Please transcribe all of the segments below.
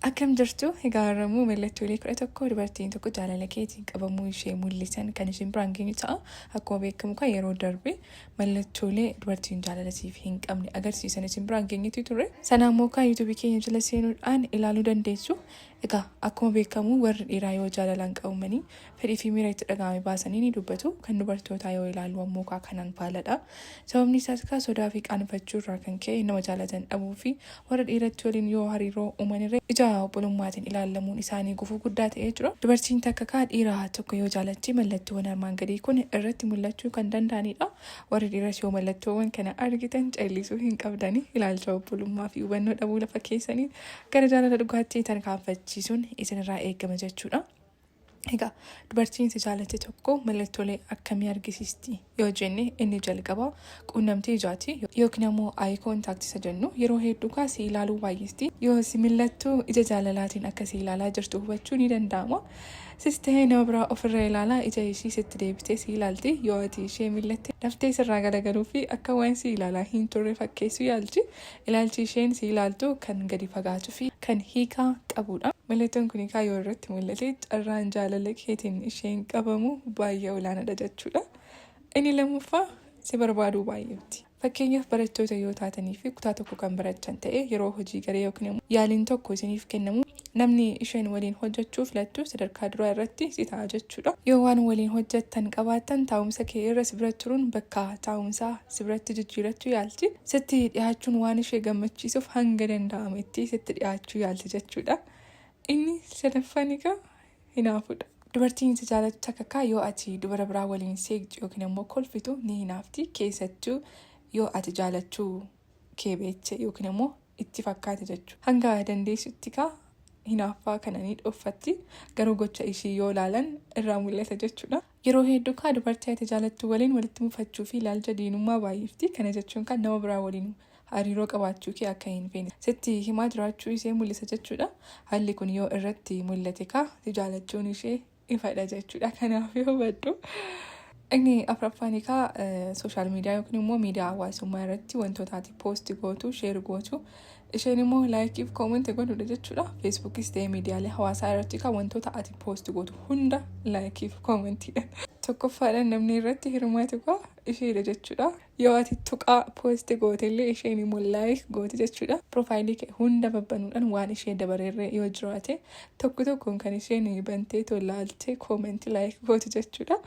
Akkam jirtu? Egaa har'ammoo mallattoolee 11 dubartiin tokko jaalala keetiin qabamuu ishee mul'isan kan isin biraan geenyu ta'a. Akkuma beekamu kan yeroo darbe mallattoolee dubartiin jaalala siif hin qabne agarsiisan isin biraan geenyetu turre. Sana ammoo kan yuutuubii keenya jala seenuudhaan ilaaluu dandeessu. Egaa akkuma beekamu warri dhiiraa yoo jaalalaan qabamanii fedhii fi miira itti dhaga'ame baasanii ni dubbatu. Kan dubartootaa yoo ilaallu ammoo kaa kanaan faaladha. Sababni isaas kaa sodaa fi qaanfachuu irraa kan ka'e nama jaalatan dhabuu fi warra dhiiratti waliin yoo hariiroo uumanirree ija obbolummaatiin ilaallamuun isaanii gufuu guddaa ta'ee jira. Dubartiin takka kaa dhiira tokko yoo jaalatte mallattoowwan armaan gadii kun irratti mul'achuu kan danda'anidha. Warri dhiiras yoo mallattoowwan kana argitan callisuu hin qabdani. Ilaalcha obbolummaa fi hubannoo dhabuu lafa keessanii gara jaalala dhugaatti tarkaanfachiisuun isinirraa eegama jechuudha. Egaa dubartiin si jaalatte tokko mallattoolee akkamii argisiisti yoo jenne, inni jalqabaa quunnamtii ijaati yookiin ammoo eye contact isa jennu. Yeroo hedduu kaa si ilaaluu baay'isti. Yoo si millattu ija jaalalaatiin akka si ilaalaa jirtu hubachuu ni danda'ama. Sis ta'ee nama biraa ofirra ilaalaa ija ishii sitti deebitee si ilaalti. Yoo ati ishee millatte daftee sirraa galagaluu fi akka waan si ilaalaa hin turre fakkeessuu yaalti. Ilaalchi isheen si ilaaltu kan gadi fagaatuu fi kan hiikaa qabudha. Mallattoon kun egaa yoo irratti mul'ate carraan jaalala keetiin isheen qabamu baay'ee olaanaadha jechuudha. Inni lammaffaa si barbaaduu baay'ifti. Fakkeenyaaf, barattoota yoo taatanii fi kutaa tokko kan barachan ta'e, yeroo hojii garee yookiin immoo yaaliin tokko isiniif kennamu namni isheen waliin hojjechuu filattu sadarkaa duraa irratti si ta'a jechuudha. Yoo waan waliin hojjettan qabaattan taa'umsa kee irra si bira turuun bakka taa'umsaa si biratti jijjiirachuu yaalti. Sitti dhiyaachuun waan ishee gammachiisuuf hanga danda'ametti sitti dhiyaachuu yaalti jechuudha. Inni sadaffaan egaa hinaafuudha. Dubartiin si jaalattu takka kaa yoo ati dubara biraa waliin seeqxu yookiin ammoo kolfitu ni hinaafti. Keessattuu yoo ati jaalachuu kee beekte yookiin ammoo itti fakkaate jechuudha. Hanga dandeessutti kaa hinaaffaa kana ni dhoffatti. Garuu gocha ishii yoo ilaalan irraa mul'ata jechuudha. Yeroo hedduu kaa dubartii ati jaalattu waliin walitti mufachuu fi ilaalcha diinummaa baay'ifti. Kana jechuun kan nama biraa waliin hariiroo qabaachuu kee akka hin feene sitti himaa jiraachuu ishee mul'isa jechuudha. Haalli kun yoo irratti mul'ate kaa si jaalachuun ishee ifadha jechuudha. Kanaaf yoo hubadhu. Inni afuraffaan egaa social media yookiin immoo miidiyaa hawaasummaa irratti wantoota ati post gootu, share gootu, isheen immoo like fi comment godhudha jechuudha. Feesbuukis ta'ee miidiyaalee hawaasaa irratti kan wantoota ati post gootu hunda like fi commentiidha. Tokkoffaadhaan namni irratti hirmaatu kaa isheedha jechuudha. Yoo ati tuqaa post goote illee isheen immoo like gooti jechuudha. Profaayilii kee hunda babbanuudhaan waan ishee dabareerree yoo jiraate tokko tokkoon kan isheen bantee tolaaltee comment like gootu jechuudha.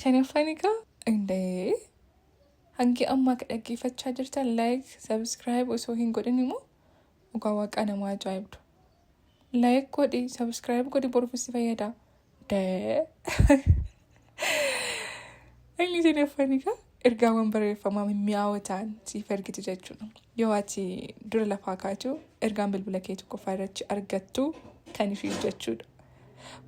Shanaffaan egaa indee hangi ammaa ka dhaggeeffachaa jirtan like subscribe osoo hin godhin immoo dhugaa waaqaa nama ajaa'ibdu. Like godhi, subscribe godhi, boruuf si fayyada. Dee. Inni shanaffaan egaa ergaawwan barreeffamaa mimmi'aawoo ta'an siif ergiti jechuudha. Yoo ati dura lafaa kaatu ergaan bilbila kee tokkoffaa irratti argattu kan ishii jechuudha.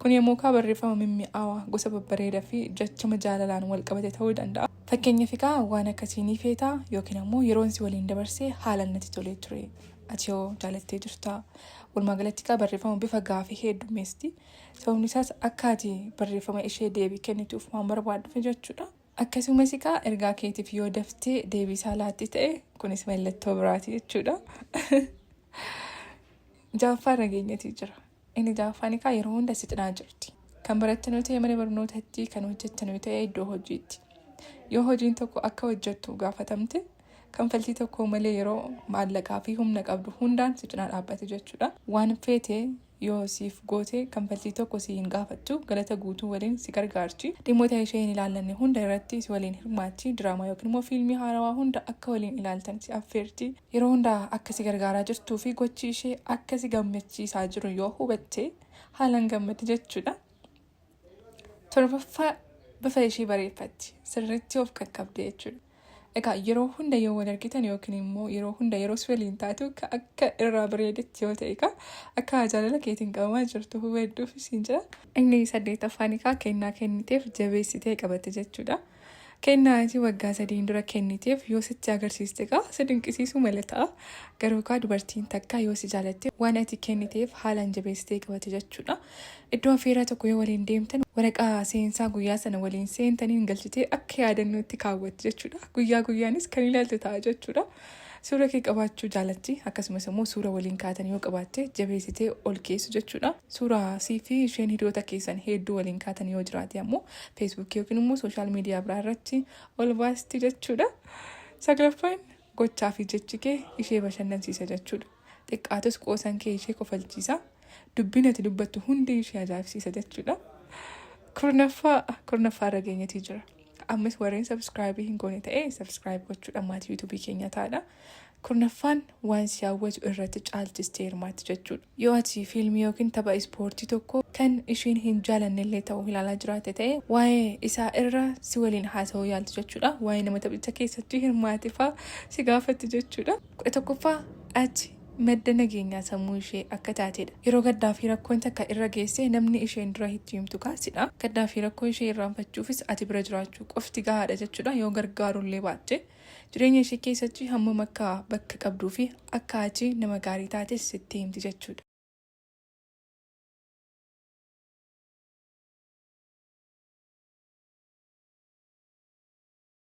Kun yommuu kaa barreeffama mimmi'aawaa gosa babbareedaa fi jechama jaalalaan wal qabate ta'uu danda'a. Fakkeenyaaf egaa waan akkasii ni feetaa yookiin ammoo yeroon si waliin dabarsee haalaan natti tolee ture. Ati hoo jaalattee jirtaa? Walumaa galatti egaa barreeffama bifa gaafii heddummeessiti. Sababni isaas akka ati barreeffama ishee deebii kennituuf waan barbaadduuf jechuudha. Akkasumas egaa ergaa keetiif yoo daftee deebii isaa laatti ta'e kunis mallattoo biraati jechuudha. Ja'affaan nageenyatu jira. Inni ja'affaan egaa yeroo hunda si cinaa jirti. Kan barattanuu ta'e mana barnootatti, kan hojjettanuu ta'e iddoo hojiitti. Yoo hojiin tokko akka hojjettu gaafatamte kanfaltii tokko malee yeroo maallaqaa fi humna qabdu hundaan si cinaa dhaabbate jechuudha. Waan feete yoo siif goote kanfaltii tokko si hin gaafattu, galata guutuu waliin si gargaarti. Dhimmoota ishee hin ilaallanne hunda irratti si waliin hirmaatti. Diraamaa yookiin immoo fiilmii haarawaa hunda akka waliin ilaaltan si affeerti. Yeroo hunda akka si gargaaraa jirtuu fi gochi ishee akka si gammachiisaa jiru yoo hubatte haalaan gammaddi jechuudha. Torbaffaa, bifa ishee bareeffatti. Sirriitti of qaqqabde jechuudha. Egaa yeroo hunda yoo wal argitan yookiin immoo yeroo hunda yeroo si waliin taatu akka irraa bareedetti yoo ta'e egaa akka jaalala keetiin qabamaa jirtu hubadhuuf siin jira. Inni saddeettaffaan egaa kennaa kenniteef jabeessitee qabatte jechuudha. Kennaa ati waggaa 3n dura kenniteef yoo sitti agarsiiste egaa si dinqisiisuu mala ta'a. Garuu egaa dubartiin takka yoo si jaalatte waan ati kenniteef haalaan jabeessitee qabate jechuudha. Iddoo affeerraa tokko yoo waliin deemtan waraqaa seensaa guyyaa sana waliin seentaniin galchitee akka yaadannootti kaawwatti jechuudha. Guyyaa guyyaanis kan ilaaltu ta'a jechuudha. Suura kee qabaachuu jaalatti, akkasumas immoo suura waliin kaatan yoo qabaatte jabeessitee ol keessu jechuudha. Suuraa sii fi isheen hiriyoota keessan hedduu waliin kaatan yoo jiraate ammoo Feesbuukii yookiin immoo social media biraa irratti ol baasti jechuudha. Saglaffaan, gochaa fi jechi kee ishee bashannansiisa jechuudha. Xiqqaatus qoosan kee ishee kofalchiisa. Dubbiin ati dubbattu hundi ishee ajaa'ibsiisa jechuudha. 10ffaa, 10ffaa irra geenyetii jira. Ammas warreen subscribe hin goone ta'e subscribe gochuudhaan maatii YouTubeii keenya ta'adha. 10ffaan, waan si hawwatu irratti caalchistee hirmaatti jechuudha. Yoo ati fiilmii yookiin tapha ispoortii tokko kan isheen hin jaalannellee ta'u ilaalaa jiraatte ta'e, waa'ee isaa irra si waliin haasa'uu yaalti jechuudha. Waa'ee nama taphicha keessatti hirmaate fa'aa si gaafatti jechuudha. 11ffaa, ati madda nageenyaa sammuu ishee akka taatedha. Yeroo gaddaa fi rakkoon takka irra geesse namni isheen dura itti himtu kaasidha. Gaddaa fi rakkoo ishee irraanfachuufis ati bira jiraachuu qofti gahaadha jechuudha, yoo gargaarullee baatte. Jireenya ishee keessatti hammam akka bakka qabduu fi akka ati nama gaarii taates sitti himti jechuudha.